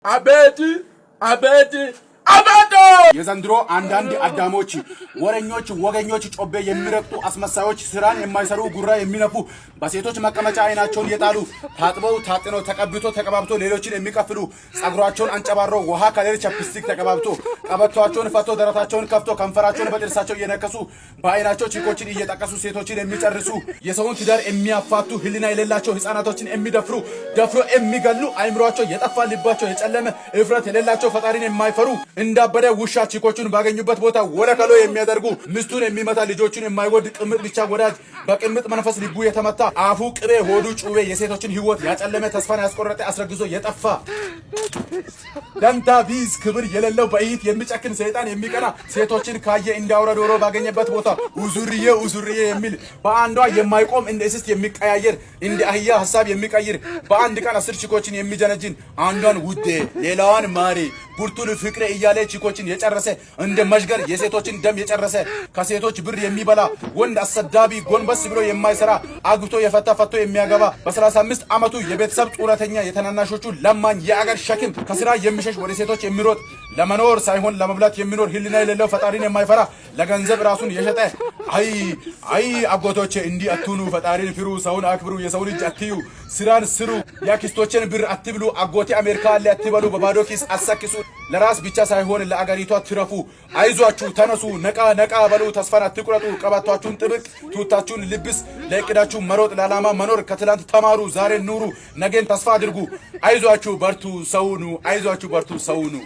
አቤት አቤት አቤት! የዘንድሮ አንዳንድ አዳሞች፣ ወረኞች፣ ወገኞች፣ ጮቤ የሚረግጡ አስመሳዮች፣ ስራን የማይሰሩ፣ ጉራ የሚነፉ፣ በሴቶች መቀመጫ አይናቸውን የጣሉ፣ ታጥበው ታጥነው፣ ተቀብቶ ተቀባብቶ ሌሎችን የሚቀፍሉ፣ ጸጉራቸውን አንጨባረው፣ ውሃ ከሌል chapstick ተቀባብቶ፣ ቀበቷቸውን ፈቶ፣ ደረታቸውን ከፍቶ፣ ከንፈራቸውን በጥርሳቸው እየነከሱ፣ በአይናቸው ቺኮችን እየጠቀሱ ሴቶችን የሚጨርሱ፣ የሰውን ትዳር የሚያፋቱ፣ ህሊና የሌላቸው፣ ህፃናቶችን የሚደፍሩ፣ ደፍሮ የሚገሉ፣ አይምሯቸው የጠፋ፣ ልባቸው የጨለመ፣ እፍረት የሌላቸው፣ ፈጣሪን የማይፈሩ፣ እንዳበደ ውሻ ቺኮቹን ባገኙበት ቦታ ወረከሎ የሚያደርጉ፣ ሚስቱን የሚመታ፣ ልጆቹን የማይወድ፣ ቅምጥ ብቻ ወዳጅ፣ በቅምጥ መንፈስ ልቡ የተመታ፣ አፉ ቅቤ ሆዱ ጩቤ፣ የሴቶችን ህይወት ያጨለመ፣ ተስፋን ያስቆረጠ፣ አስረግዞ የጠፋ፣ ደንታ ቢስ፣ ክብር የሌለው፣ በእህት የሚጨክን፣ ሰይጣን የሚቀና፣ ሴቶችን ካየ እንደ አውራ ዶሮ ባገኘበት ቦታ ኡዙርዬ ኡዙርዬ የሚል፣ በአንዷ የማይቆም፣ እንደ እስስት የሚቀያየር፣ እንደ አህያ ሀሳብ የሚቀይር፣ በአንድ ቀን 10 ቺኮችን የሚጀነጅን፣ አንዷን ውዴ ሌላዋን ማሬ ቡርቱል ፍቅሬ እያለ ቺኮችን የጨረሰ፣ እንደ መዥገር የሴቶችን ደም የጨረሰ፣ ከሴቶች ብር የሚበላ፣ ወንድ አሰዳቢ፣ ጎንበስ ብሎ የማይሰራ፣ አግብቶ የፈታ፣ ፈቶ የሚያገባ፣ በ35 ዓመቱ የቤተሰብ ጡረተኛ፣ የተናናሾቹ ለማኝ፣ የአገር ሸክም፣ ከስራ የሚሸሽ፣ ወደ ሴቶች የሚሮጥ፣ ለመኖር ሳይሆን ለመብላት የሚኖር፣ ህሊና የሌለው፣ ፈጣሪን የማይፈራ፣ ለገንዘብ ራሱን የሸጠ። አይ አይ አጎቶቼ፣ እንዲህ አትሁኑ። ፈጣሪን ፍሩ፣ ሰውን አክብሩ፣ የሰው ልጅ አትዩ፣ ስራን ስሩ፣ የአክስቶችን ብር አትብሉ፣ አጎቴ አሜሪካ አለ አትበሉ፣ በባዶ ኪስ አሰክሱ። ለራስ ብቻ ሳይሆን ለአገሪቷ ትረፉ። አይዟችሁ፣ ተነሱ፣ ነቃ ነቃ በሉ፣ ተስፋን አትቁረጡ። ቀበቷችሁን ጥብቅ፣ ቱታችሁን ልብስ፣ ለእቅዳችሁ መሮጥ፣ ለዓላማ መኖር። ከትላንት ተማሩ፣ ዛሬ ኑሩ፣ ነገን ተስፋ አድርጉ። አይዟችሁ በርቱ፣ ሰው ሁኑ። አይዟችሁ በርቱ፣ ሰው ሁኑ።